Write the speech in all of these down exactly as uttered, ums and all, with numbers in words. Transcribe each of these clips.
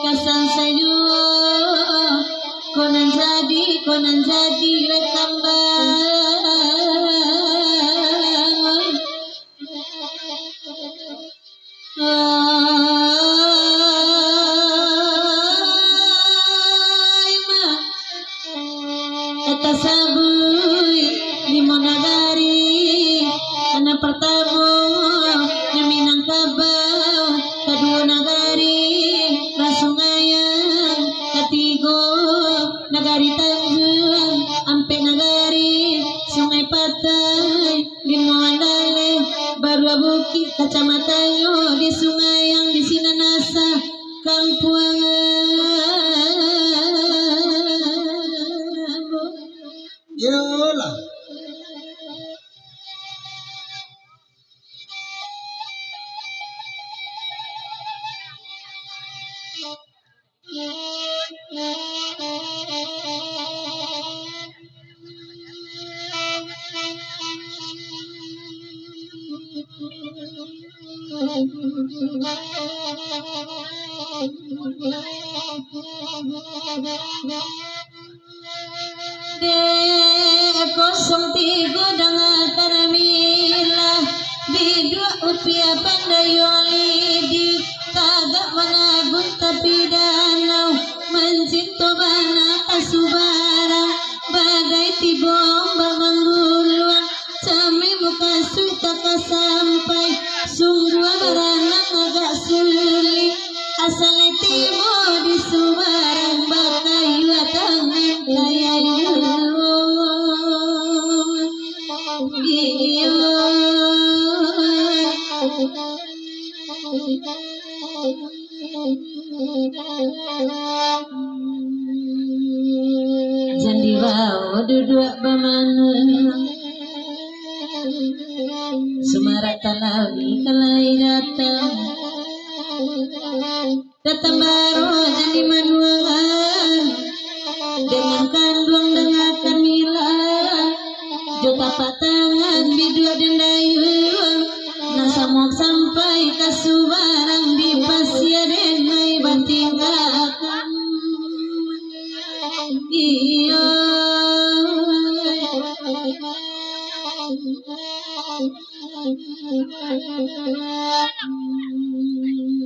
Kasan sajo, ko nan jadi, ko nan jadi, weh kambang. Ai, ma. Tasabuik limo nagari, nan partamo, nan Minangkabau, kaduo nagari, Rasungaiang, katigo, nagari Tanjuang, ampek nagari, Sungai Patai, limo Andaleh, Barua Bukik, kacamatannyo di Sungaiang, di sinan asa kampuang. Iyolah. Dek kosong tigo dangakan milah, biduak upiah pandai yo lidi, tagak managun tapi danau, mancinto bana ka subarang, badai tibo ombak mangguluang, cami mukasuik ka sampai, sungguah baranang agak sulik. Asal tibo di subarang, bakayua tangan kayayuan. Iyo. Jan dibawo duduak bamanuang, sumarak talabi ka lai datang. Datang baro jan dimanuangan, dek nan kanduang dangakan milah, jo tapak tangan biduak den dayuang, nan samo sampai ka subarang, di pasia den lai batinggakan. Iyo.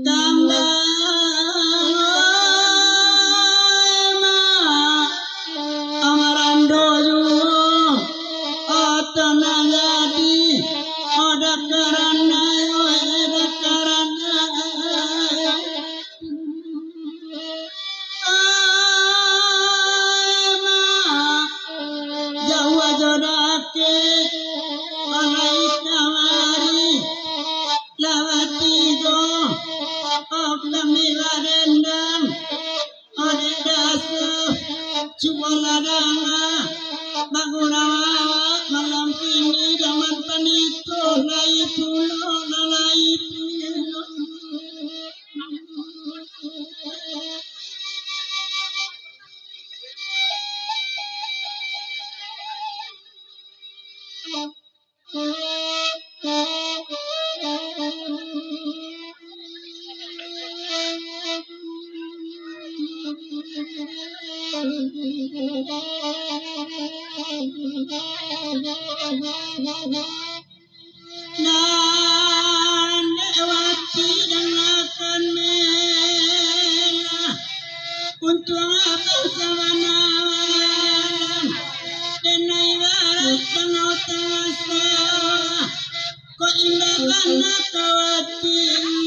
Tambah ma amarando juo, oto nan jadi, oda karana, oda karana. Ai, ma, jauah jo dakek, alai kamari, lah batigo, oh, kami lah dendam, oh, dek dasuah, cubolah danga, bagurau awak malam kini, jaman pandito, lai pulo, lah lai pulo. Nan dek wati dangakan melah, untuang abang sabana-bana, denai barai dangau tangasa, kok indak bana ka wati,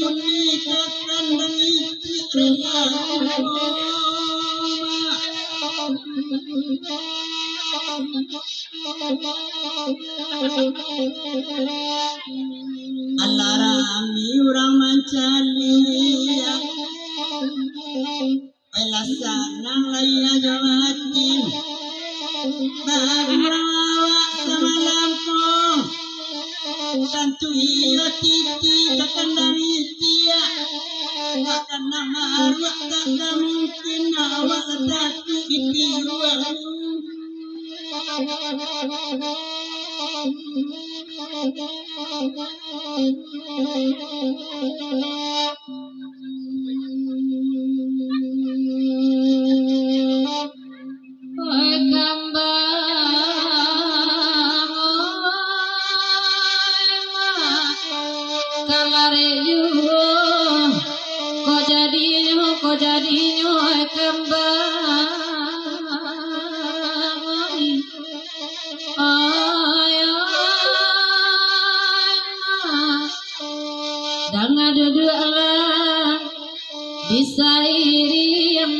unikakan dang itik rela. Alah rami urang mancaliak, alah sanang lai ajo batin. Bagurau awak samalam ko, Tantu iyo titi takana ritiak, takana maruak, takana mungkin awak tatuik di piruang. Oi kambang, oi mak, kalarek juo, ko jadinyo, ko jadinyo, oi kambang, oi, oi mak, danga duduaklah disairiang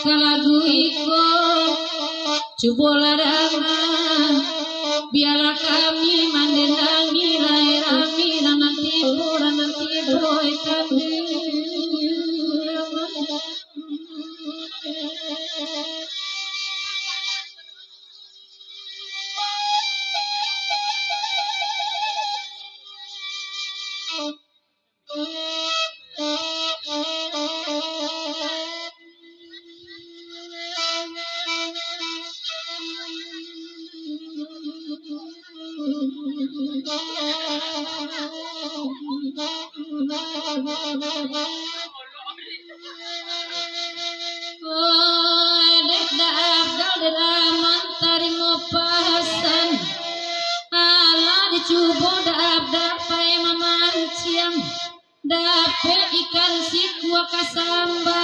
ka lagu iko, cubolah danga, bialah kami mandendangi, lai rami nan tibo, nan tibo kami. Dek da Abdal dek da Aman tarimo pasan. Alah dicubo da Abdal pai mamanciang. Dapek ikan sikua ka samba.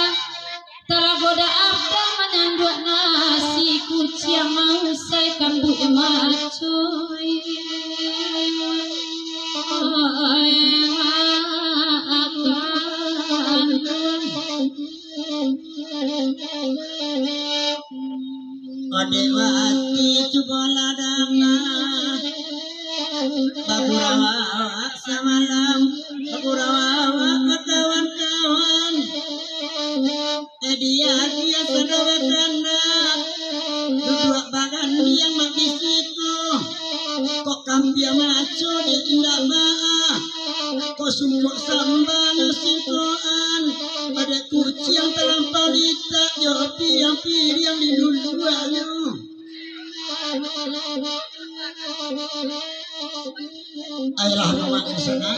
Talago da Abdal manyanduak nasi, kuciang mausai kambuik maco. Odek wati cubolah danga, bagurau awak samalam, bagurau awak bakawan-kawan. Eh, dia, dia sadar kandak, duduak bagandiang mak di situ. Kok kambia maco dek indak baa, kok sungkok sambang singkoan, adek kuciang talampau litak jo piriang-piriang di luluanyo. Ayolah, awak di sana.